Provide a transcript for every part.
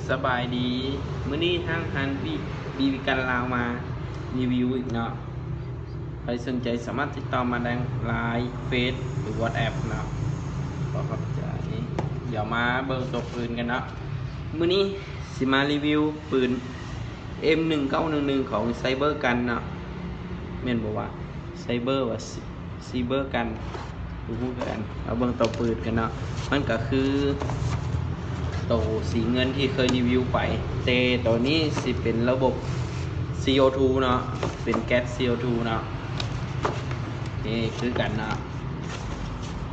ສະບາຍດີ ມື້ນີ້ທາງຮ້ານບີ ບີບີກັນລາວມາຣີວິວອີກເນາະ. ໃຜສົນໃຈສາມາດຕິດຕໍ່ມາທາງ ລາຍ ເຟສ ຫຼື ວັອດແອັບເນາະ. ຂໍຂອບໃຈ. ດຽວມາເບິ່ງຕົວປືນກັນເນາະ. ມື້ນີ້ຊິມາຣີວິວປືນ ເອັມໜຶ່ງເກົ້າໜຶ່ງໜຶ່ງ ຂອງໄຊເບີກັນເນາະ. ແມ່ນບໍ່ວະ? ໄຊເບີ ວ່າ ຊີ ຊີເບີກັນ ບໍ່ຮູ້ຄືກັນ. ເອົາເບິ່ງຕົວປືນກັນເນາະ. ມັນກະຄືໂຕສີເງິນທີ່ເຄີຍຣີວິວໄປ, ແຕ່ໂຕນີ້ຊິເປັນລະບົບ ຊີໂອທູ ເນາະ, ເປັນແກັສ ຊີໂອທູ ເນາະ. ນີ້ຄືກັນເນາະ,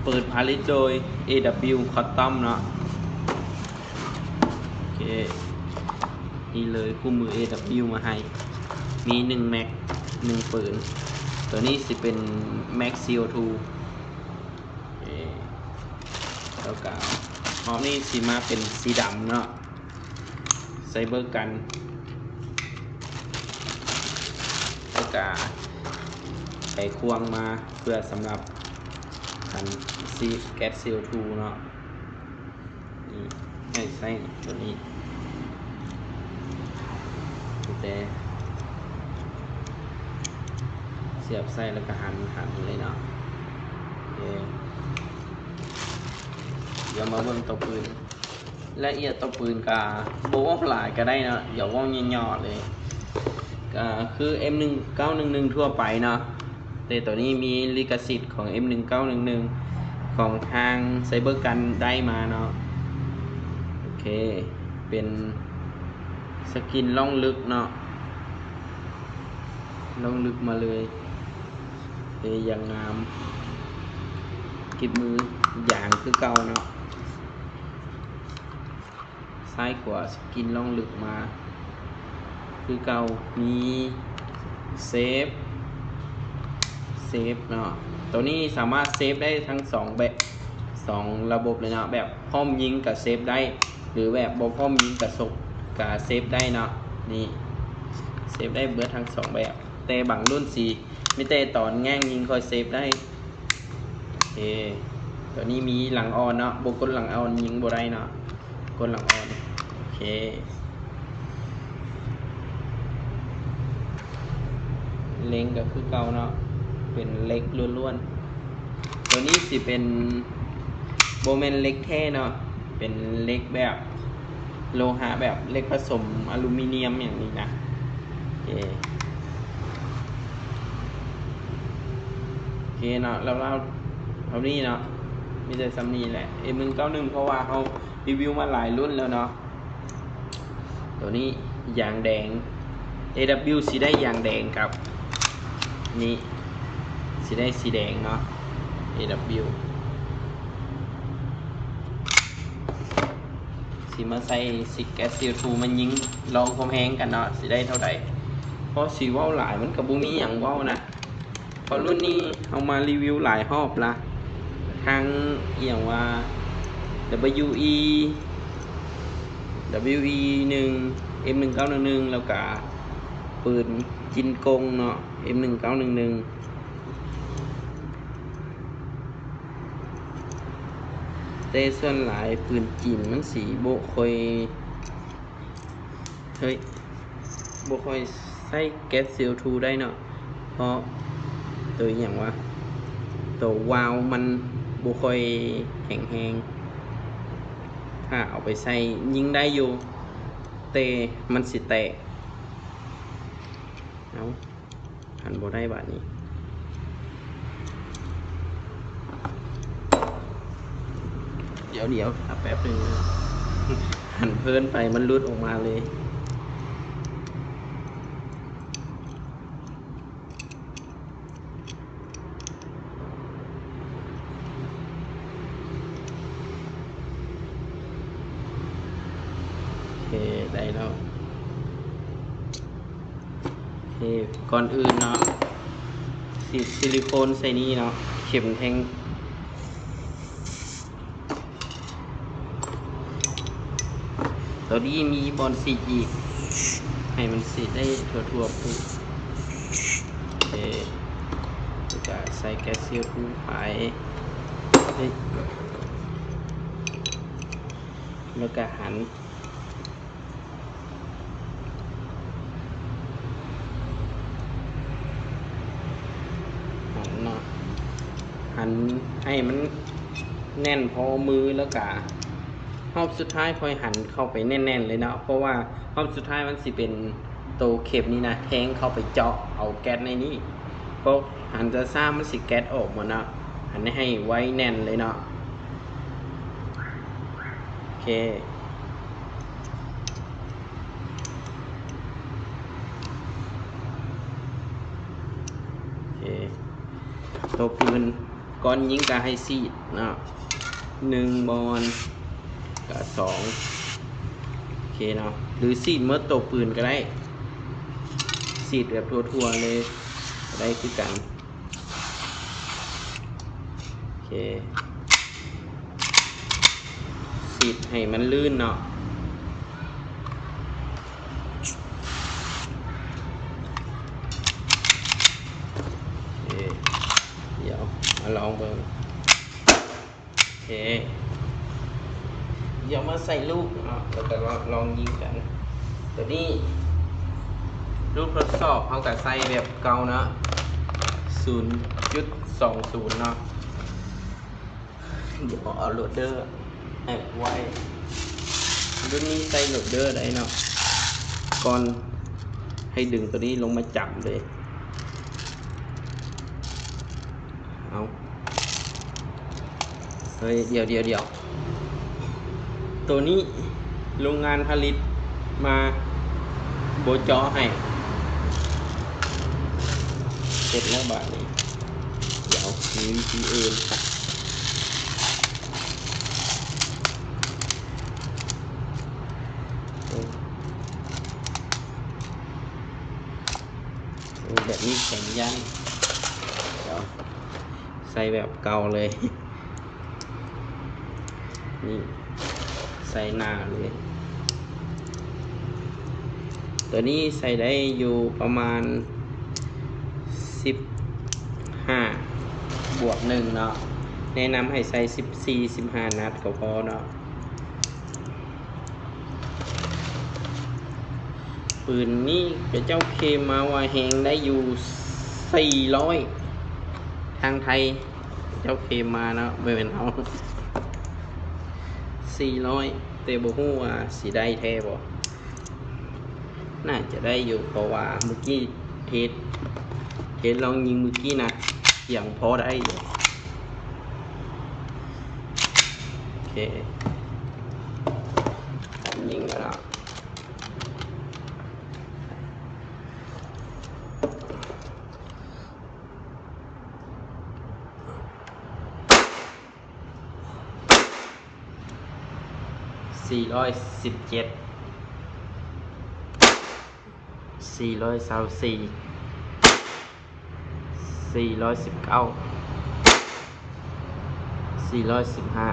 ເປີດຜະລິດໂດຍ ເອດັບເບິນຢູ ຄອດຕອມ ເນາະ. ໂອເຄ ນີ້ເລີຍ ຄູ່ມື ເອດັບເບິນຢູ ມາໃຫ້ ມີໜຶ່ງແມັກ ໜຶ່ງປືນ. ໂຕນີ້ຊິເປັນແມັກ ຊີໂອທູ ເອ ແລ້ວກະຮອບນີ້ຊິມາເປັນສີດຳເນາະ, ໄຊເບີກັນ ແລ້ວກະໄຂຄວງມາເພື່ອສຳລັບການສີດແກັສ ຊີໂອທູ ເນາະ. ນີ້ໃຫ້ໃຊ້ໂຕນີ້ ແຕ່ສຽບໃສ່ແລ້ວກະຫັນ ຫັນເລີຍເນາະ. ໂອເຄ ດຽວມາເບິ່ງຕົວປືນ ລະອຽດຕົວປືນກະບໍ່ເວົ້າຫຼາຍກະໄດ້ເນາະ, ດຽວເວົ້າຫຍໍ້ໆເລີຍ. ກະຄື ເອັມໜຶ່ງເກົ້າໜຶ່ງໜຶ່ງ ທົ່ວໄປເນາະ. ແຕ່ໂຕນີ້ມີລິຂະສິດຂອງ ເອັມໜຶ່ງເກົ້າໜຶ່ງໜຶ່ງ ຂອງທາງໄຊເບີກັນໄດ້ມາເນາະ. ໂອເຄ ເປັນສະກິນລ່ອງເລິກເນາະ, ລ່ອງເລິກມາເລີຍ. ເອ ຢ່າງງາມ, ກິບມື ຢາງຄືເກົ່າເນາະ. ຊ້າຍຂວາ ສະກິນລ່ອງເລິກມາຄືເກົ່າ. ມີເຊຟ ເຊຟເນາະ, ໂຕນີ້ສາມາດເຊຟໄດ້ທັງສອງແບບ ສອງລະບົບເລີຍເນາະ, ແບບພ້ອມຍິງກະເຊຟໄດ້ ຫຼືແບບບໍ່ພ້ອມຍິງກະສົກ ກະເຊຟໄດ້ເນາະ. ນີ້ເຊຟໄດ້ເບິດທັງສອງແບບ, ແຕ່ບາງລຸ້ນຊິມີແຕ່ຕອນແງ່ງຍິງຄ່ອຍເຊຟໄດ້. ໂອເຄ ໂຕນີ້ມີຫຼັງອ່ອນເນາະ, ບໍ່ກົດຫຼັງອ່ອນຍິງບໍ່ໄດ້ເນາະ. ກົດຫຼັງອ່ອນ. ໂອເຄ ເລັງກະຄືເກົ່າເນາະ, ເປັນເຫຼັກລ້ວນໆ. ໂຕນີ້ຊິເປັນ ບໍ່ແມ່ນເຫຼັກແທ້ເນາະ, ເປັນເຫຼັກແບບໂລຫະ ແບບເຫຼັກປະສົມອາລູມີນຽມຫຍັງນີ້ນະ. ໂອເຄ ໂອເຄເນາະ, ລາວໆເທົ່ານີ້ເນາະ, ມີແຕ່ສ່ຳນີ້ແຫຼະ ເອັມໜຶ່ງເກົ້າໜຶ່ງ ເພາະວ່າເຮົາຣີວິວມາຫຼາຍລຸ້ນແລ້ວເນາະ. ໂຕນີ້ຢາງແດງ ເອດັບເບິນຢູ ຊິໄດ້ຢາງແດງກັບ ນີ້ຊິໄດ້ສີແດງເນາະ ເອດັບເບິນຢູ. ຊິມາໃສ່ສີແກັສ ຊີໂອທູ ມາຍິງລອງຄວາມແຮງກັນເນາະ ຊິໄດ້ເທົ່າໃດ. ເພາະຊິເວົ້າຫຼາຍມັນກະບໍ່ມີຫຍັງເວົ້ານະ. ເພາະລຸ້ນນີ້ເຮົາມາຣີວິວຫຼາຍຮອບລະ, ທັງອີ່ຫຍັງວ່າ ດັບເບິນຢູອີ ດັບເບິນຢູອີໜຶ່ງ ເອັມໜຶ່ງເກົ້າໜຶ່ງໜຶ່ງ ແລ້ວກະປືນຈິນກົງເນາະ ເອັມໜຶ່ງເກົ້າໜຶ່ງໜຶ່ງ. ແຕ່ສ່ວນຫຼາຍປືນຈີນມັນຊິບໍ່ຄ່ອຍ ເຮີ້ຍ ບໍ່ຄ່ອຍໃຊ້ແກັສ ຊີໂອທູ ໄດ້ເນາະ, ເພາະໂຕອີ່ຫຍັງວະ ໂຕວາວມັນບໍ່ຄ່ອຍແຂງແຮງ. ຖ້າເອົາໄປໃຊ້ຍິງໄດ້ຢູ່ ແຕ່ມັນຊິແຕກ. ເອົາ ຫັນບໍ່ໄດ້ບາດນີ້. ດຽວໆ ຖ້າແປັບໜຶ່ງ, ຫັນເພີນໄປ ມັນຫຼຸດອອກມາເລີຍ. ໂອເຄ ໄດ້ແລ້ວ. ໂອເຄ ກ່ອນອື່ນເນາະ ສີດຊິລິໂຄນໃສ່ນີ້ເນາະ ເຂັມແທ່ງ. ໂຕນີ້ມີບ່ອນສີດອີກ ໃຫ້ມັນສີດໄດ້ທົ່ວໆ ໂອເຄ ແລ້ວກະໃສ່ແກັສ ຊີໂອທູ ໄປ ແລ້ວກະຫັນ. ໃຫ້ມັນແໜ້ນພໍມື ແລ້ວກະຮອບສຸດທ້າຍຄ່ອຍຫັນເຂົ້າໄປແໜ້ນໆເລີຍເນາະ ເພາະວ່າຮອບສຸດທ້າຍມັນຊິເປັນໂຕເຂັມນີ້ນະ ແທງເຂົ້າໄປເຈາະເອົາແກັດໃນນີ້. ເພາະຫັນຊ້າໆມັນຊິແກັດອອກໝົດເນາະ. ອັນນີ້ໃຫ້ໄວ້ແໜ້ນເລີຍເນາະ. ໂອເຄ ໂອເຄ ໂຕປືນ ກ່ອນຍິງກະໃຫ້ສີດເນາະ ໜຶ່ງບ່ອນ ກະສອງ ໂອເຄເນາະ ຫຼືສີດໝົດໂຕປືນກະໄດ້ ສີດແບບທົ່ວໆເລີຍກະໄດ້ຄືກັນ. ໂອເຄ ສີດໃຫ້ມັນລື່ນເນາະ. ໂອເຄ ດຽວມາລອງເບິ່ງ. ໂອເຄ ດຽວມາໃສ່ລູກເນາະ ແລ້ວກະລອງ ລອງຍິງກັນ. ໂຕນີ້ລູກທົດສອບເຮົາກະໃສ່ແບບເກົ່າເນາະ ສູນຈຸດສອງສູນເນາະ. ດຽວເອົາໂຫຼດເດີໃຫ້ໄວ້ ລຸ້ນນີ້ໃສ່ໂຫຼດເດີໄດ້ເນາະ. ກ່ອນໃຫ້ດຶງໂຕນີ້ລົງມາຈັບເລີຍ. ເອົາ ເຮີ້ຍ ດຽວໆໆ ໂຕນີ້ໂຮງງານຜະລິດມາບໍ່ເຈາະໃຫ້. ເສັດແລ້ວບາດນີ້ ດຽວມີວິທີອື່ນ. ໂອ້ ແບບນີ້ແຂນຢ້ານ ດຽວໃສ່ແບບເກົ່າເລີຍ. ນີ້ ໃສ່ໜ້າເລີຍ. ໂຕນີ້ໃສ່ໄດ້ຢູ່ປະມານສິບຫ້າບວກໜຶ່ງເນາະ. ແນະນຳໃຫ້ໃສ່ສິບສີ່ ສິບຫ້ານັດກະພໍເນາະ. ປືນນີ້ເຂົາເຈົ້າເຄມມາວ່າແຮງໄດ້ຢູ່ສີ່ຮ້ອຍ ທາງໄທເຂົາເຈົ້າເຄມມາເນາະ ບໍ່ແມ່ນເຮົາ ສີ່ຮ້ອຍ ແຕ່ບໍ່ຮູ້ວ່າຊິໄດ້ແທ້ບໍ່. ໜ້າຈະໄດ້ຢູ່ ເພາະວ່າມື້ກີ້ເທສ ເທສລອງຍິງມື້ກີ້ນະ ຍັງພໍໄດ້ຢູ່. ໂອເຄ ຍິງແລ້ວເນາະ. ສີ່ຮ້ອຍສິບເຈັດ ສີ່ຮ້ອຍຊາວສີ່ ສີ່ຮ້ອຍສິບເກົ້າ ສີ່ຮ້ອຍສິບຫ້າ.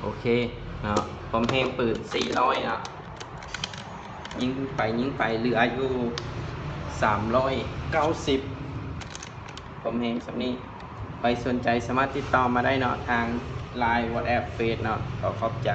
ໂອເຄເນາະ ຄວາມແຮງປືນສີ່ຮ້ອຍເນາະ ຍິງໄປຍິງໄປເຫຼືອຢູ່ສາມຮ້ອຍເກົ້າສິບ ຄວາມແຮງສ່ຳນີ້. ໃຜສົນໃຈສາມາດຕິດຕໍ່ມາໄດ້ເນາະ ທາງ ລາຍ ວັອດແອັບ ເຟສເນາະ. ຂໍຂອບໃຈ.